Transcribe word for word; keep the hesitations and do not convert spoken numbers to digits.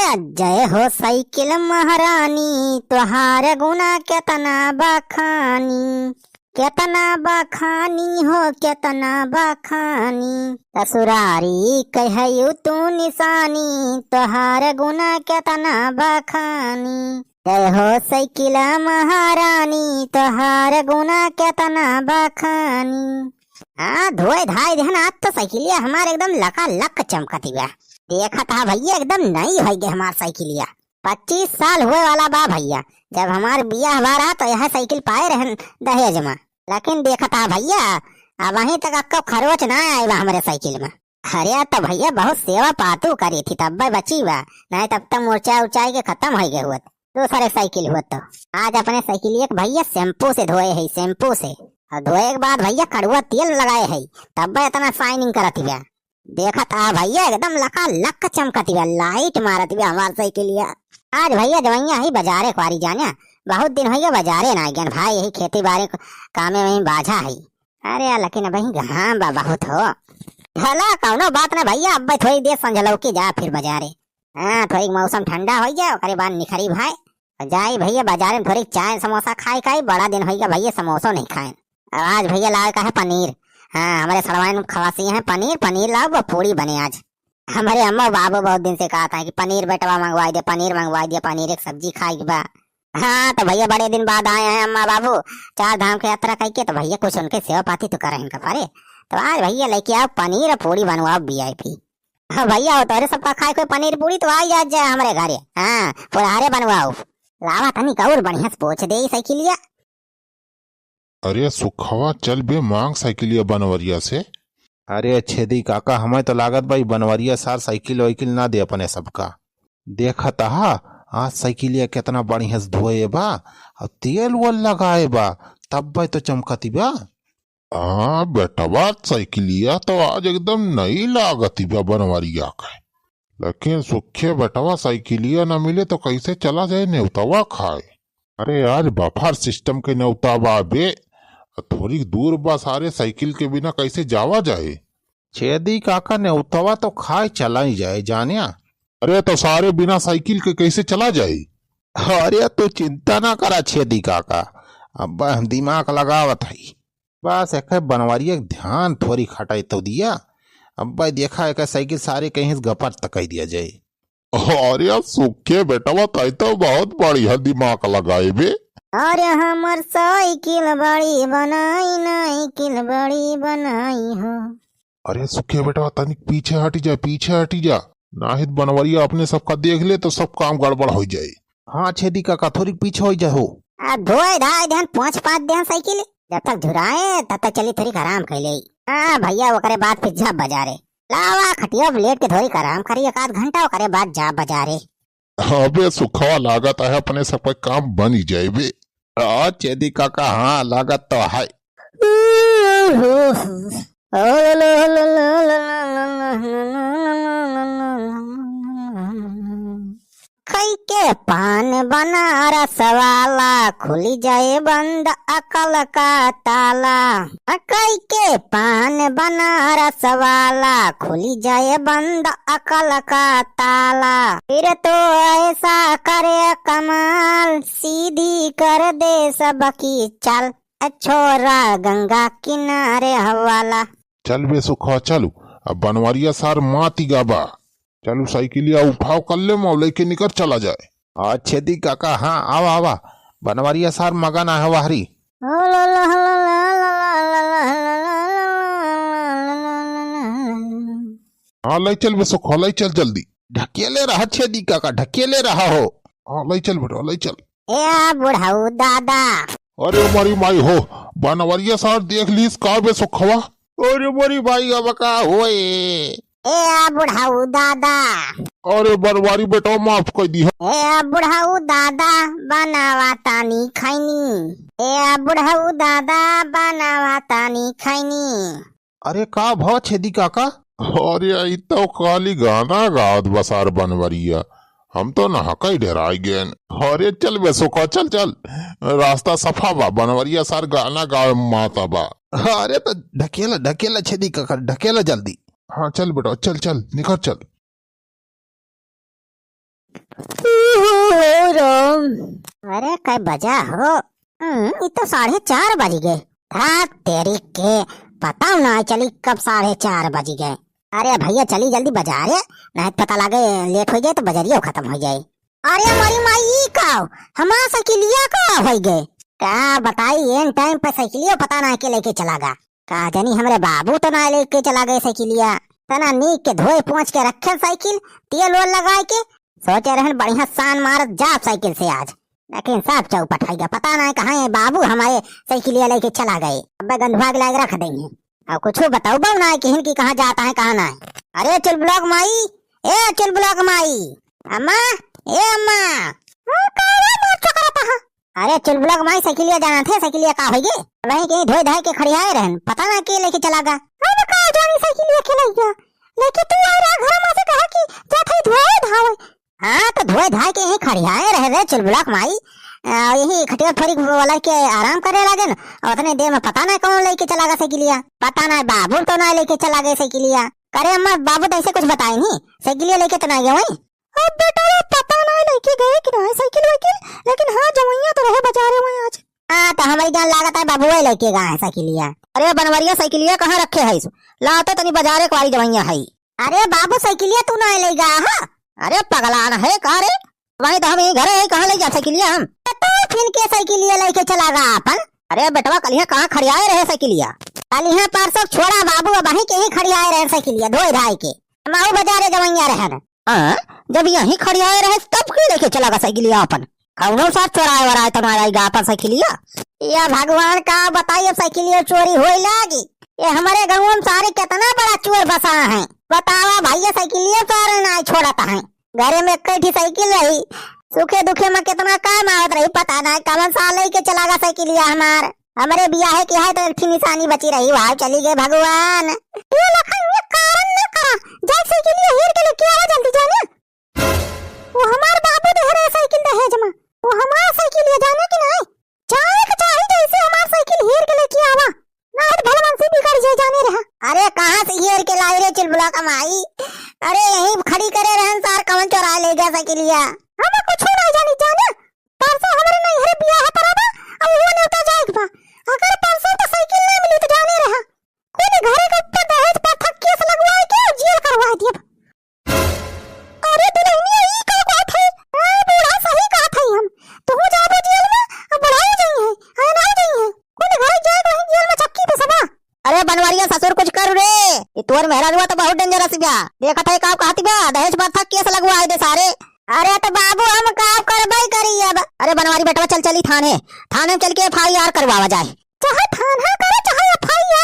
जय हो साइकिल महारानी, तोहार गुना केतना बखानी, केतना बखानी हो, केतना बखानी। ससुरारी कहयू तू निशानी, तोहार गुना केतना बखानी। जय हो साइकिल महारानी, तोहार गुना केतना बखानी। हाँ, धोए धाए देहन, आज तो साइकिलिया हमार एकदम लका लक चमकत बा। देखत हा भैया, एकदम नई होइ गए हमार साइकिलिया। पच्चीस साल हुए वाला बा भैया, जब हमार बियाह हुआ रहा तो यह साइकिल पाए रहन दहेज में, लेकिन देखत हा भैया, अबहीं तक अक्को खरोच ना आए बा हमरे साइकिल में। अरे तो भैया, बहुत सेवा पातू करी थी, तब्बे बची बा, नहीं तब तक मुरचा उरचाई के खत्म होइ गए होत, दूसरे साइकिल होत तो। आज अपने साइकिलिया के भैया शैम्पू से धोए है, शैम्पू से। और धोए के बाद भैया कड़ुआ तेल लगाए है, तब्बे इतना शाइनिंग करत बा। देखत हा भैया, एकदम लका लक चमकत बा, लाइट मारत बा हमार साइकिलिया। आज भैया जवैया है बजारे क्वारी जाने, बहुत दिन होइ गए बजारे ना गए भाई, यही खेती बाड़ी क-, कामे में बाझा है। अरे यार, लेकिन अबहीं घाम बा बहुत हो। भला कौनो बात ना भैया, अब थोड़ी देर संझलौकी जा फिर बजारे। हाँ, थोड़ी मौसम ठंडा होइ जाए, ओकरे बाद निखरी भाई। जाई भैया बजारे में थोड़ी चाय समोसा खाए खाई, बड़ा दिन होइ गए भैया समोसो नहीं खाए। अब आज भैया लावे का है पनीर। हाँ, हमरे सड़वाइन खवासी हैं पनीर, पनीर लाओ, वो पूड़ी बने आज। हमरे अम्मा बाबू बहुत दिन से कहा था कि पनीर बेटवा मंगवाई दे, पनीर मंगवाई दे, पनीर एक सब्जी खाई बा। हाँ, तो भैया बड़े दिन बाद आए हैं अम्मा बाबू, चार धाम के यात्रा करके, तो भैया कुछ उनके सेवा पाती तो करें इनका परे। तो आज भैया लेके आओ पनीर और पूड़ी बनवाओ वी आई पी। हाँ भैया, वो तोहरे सबका खाए कोई पनीर पूड़ी तो आई जा, जा हमरे घरे। हाँ, फुलहारे बनवाओ। लावा तनिक और बढ़िया से पोछ दे ई साइकिलिया। अरे सुखवा, चल बे मांग साइकिलिया बनवरिया से। अरे छेदी काका, हमें तो लागत बा ई बनवरिया सार साइकिल वाइकिल ना दे अपने सबका। देखत हा, आज साइकिलिया केतना बढ़िया से धोए बा, और तेल वेल लगाए बा, तब्बे तो चमकती बा। हाँ बेटवा, साइकिलिया तो आज एकदम नई लागत बा बनवरिया के। लेकिन सुखे बेटवा, साइकिलिया न मिले तो कैसे चला जाए नेवतवा खाए? अरे आज बफर सिस्टम के नेवता बा बे, थोड़ी दूर बा, सारे साइकिल के बिना कैसे जावा जाए? छेदी काका, नेवतवा तो खाए चला ही जाए जान्या। अरे तो सारे बिना साइकिल के कैसे चला जाए? अरे तू चिंता ना करा छेदी काका, अब हम दिमाग लगावत हई। बस एक बनवरिया के ध्यान थोड़ी खटाई तो दिया। अब भाई देखा एक साइकिल सारे कहीं से गपर तकाई दिया जाए। अरे सुखे बेटवा, ताई तो बहुत बढ़िया दिमाग लगाए बे। अरे हमर साइकिल बड़ी बनाई, नाइकिल बड़ी बनाई हो। अरे सुखे बेटवा, तनिक पीछे हटी जा, पीछे हटी जा, नाहित बनवरिया अपने सबका देख ले तो सब काम गड़बड़ हो जाए। हाँ छेदी काका, थोड़ी पीछे हो जाओ। आ धोए धाए देहन, पोंछ पात देहन साइकिल, जब तक झुराए तब तक चली थोड़ी आराम कर ले। हाँ भैया, ओकरे बाद फिर जा बजारे। लावा खटिया पे लेट के थोड़ी आराम करी एक आध घंटा, ओकरे बाद जा बजारे। अबे सुखवा, लागत है अपने सबका काम बनी जाए बे। आ छेदी काका, हाँ लागत तो है। खई के पान बनारस वाला, खुली जाए बंद अकल का ताला। खई के पान बनारस वाला, खुली जाए बंद अकल का ताला। फिर तो ऐसा करे कमाल, सीधी कर दे सबकी चाल। ए छोरा गंगा किनारे हवाला। चल बे सुखवा, चलू, अब बनवरिया सार माती गाबा। चलू साइकिलिया उठाओ कर ले, मौले के निकर चला जाए। आ छेदी काका, हाँ, आवा, आवा, बनवरिया सार मगन आहे वाहरी। हाँ, लै चल बे सुखवा, लै चल जल्दी। ढकेले रहा छेदी काका, ढकेले रहा हो। हाँ, लै चल बेटा, लै चल। ए बुढ़ऊ दादा। अरे मोरी माई हो, बनवरिया सार देख लीस का बे सुखवा? अरे मोरी माई, अब का होए? ए बुढ़ऊ दादा। अरे बनवारी बेटा, माफ कर दी है। ए बुढ़ऊ दादा, बनावा तानी खैनी। ए बुढ़ऊ दादा, बनावा तानी खैनी। अरे का भवा छेदी काका? अरे ई तो खाली गाना गावत बा सार बनवरिया, हम तो नहकई डेराई गेन। अरे चल बे सुखवा, चल चल, रास्ता सफा बा, बनवरिया सार गाना गावे माता बा। अरे तो ढकेला, ढकेला छेदी काका, ढकेला जल्दी। हाँ चल बेटा, चल चल, निकर चल। अरे, कै बजा हो? हम्म, ई तो साढ़े चार बज गए। धात तेरी के, पता ना चली कब साढ़े चार बज गए। अरे भैया, चली जल्दी बजारे, नहीं तो पता लागे लेट हो जाए तो बजरियो खत्म हो जाए। अरे मोरी माई, ई का हो? हमार साइकिलिया का हो गए? का बताई, एन टाइम पे साइकिलियो पता ना के लेके चला गा। का जानी हमरे बाबू तो ना लेके चला गए साइकिलिया। तना नीक के धोए पोंछ के रखे साइकिल, तेल ओल लगाए के। सोचे रहन बढ़िया शान मारत जाब साइकिल से आज, लेकिन सब चौपट हो गया। पता ना कहाँ है बाबू हमारे साइकिलिया लेके चला गए। अबे गंधवा के लाग रख देंगे। अब कुछ बताओ बाबू ना कि हिनकी कहाँ जाता है, कहाँ ना है। अरे चुलबुला के माई, ए चुलबुला के माई, अम्मा, ए अम्मा। हाँ, का रे, मार चकराता है? अरे चुलबुला के माई, साइकिलिया जाना थे, साइकिलिया का होई गे? वहीं कहीं धोए धाए के खड़ियाए रहन, पता ना के लेके चला गा। अब का जानी साइकिलिया के लइया, लेके तू आ रहा घर में से कहा कि जात है धोए धावे। हाँ, तो धोए धाए के यहीं खड़ियाए रहे रे चुलबुला के माई। आ, यही खटिया फरी वाला के आराम करे लागे न, और उतने देर में पता ना कौन लेके चला गा साइकिलिया। पता ना बाबू तो ना लेके चला गए साइकिलिया। करे अम्मा, बाबू तो ऐसे कुछ बताए नहीं, साइकिलिया लेके तो ना गए वहीं। अब बेटा, वो पता ना लेके गए कि ना साइकिल वाइकिल, लेकिन हाँ, जवैया तो रहे बजारे में आज। हाँ, तो हमारी जान लागत है बाबू वही लेके गए हैं साइकिलिया। अरे बनवरिया, साइकिलिया कहाँ रखे है? ला तो तनी बजारे कुआरी जवैया है। अरे बाबू, साइकिलिया तू ना ले गा, हाँ? अरे पगला ना है का रे? वहीं तो हम यही घर है, कहाँ ले जा साइकिलिया हम? तो तू फिन के साइकिलिया लेके चला गा अपन? अरे बेटवा, कलिया कहाँ खड़ियाए रहे साइकिलिया? कलिया परसों छोड़ा बाबू, अब वहीं के ही खड़ियाए रहे साइकिलिया, धोए धाए के। हम आऊ बजारे जवैया रहन। हाँ, जब यहीं खड़ियाए रहे तब के लेके चला गा साइकिलिया अपन? कौनो साथ चोराए वराए तो ना आई गा अपन साइकिलिया? या भगवान, का बताई, अब साइकिलिया चोरी होए लागी। ये हमारे गाँव में सारे कितना बड़ा चोर बसा है, बतावा भैया, साइकिलिया सारे ना छोड़ता है। घरे में एक ही साइकिल रही, सुखे दुखे में कितना काम आवत रही, पता ना कवन साल लेके चला गा साइकिलिया हमार। हमरे बियाहे के है तो एक ठे निशानी बची रही, वहाँ चली गए भगवान। ये लखन, ये कारण न करा, जाए साइकिलिया हेर के लेके आवा जल्दी जाने। वो हमार बाबू दे रहे साइकिल दहेज में, वो हमार साइकिलिया जाने कि नहीं? जाए के चाही जैसे हमार साइकिल हेर के लेके आवा, ना तो भलमनसी बिगड़ जाए जाने रहा। अरे कहाँ से हेर के लाई रे चुलबुला के माई? अरे यहीं खड़ी करे रहन सार, कवन चोरा ले गया साइकिलिया? हम कुछ नहीं जानी जाने, परसों हमरे नैहरे बियाह पड़ा बा, अब वो नेवता जाए के बा। अगर परसों तो साइकिल नहीं मिली तो जाने रहा, कोई घरे के ऊपर दहेज प्रथा केस लगवाए के जेल करवा दिया। अरे दुल्हनिया, ई का कहत है? ए बूढ़ा, सही कहत है हम। तू जाबो जेल में, अब बढ़ाई जाई है, है ना जाई है। कोई घरे जाए तो वहीं जेल में चक्की पे सबा। अरे बनवरिया ससुर कुछ कर रे, ये तोर मेहरारुआ तो बहुत डेंजरस बा। देखत है का कहत बा, दहेज प्रथा केस लगवाए दे सारे। अरे तो बाबू हम का करबे करी अब। अरे बनवारी बेटवा चल चली थाने, थाने में चल के एफ आई आर करवावा जाए। चाहे थाना करे चाहे एफ आई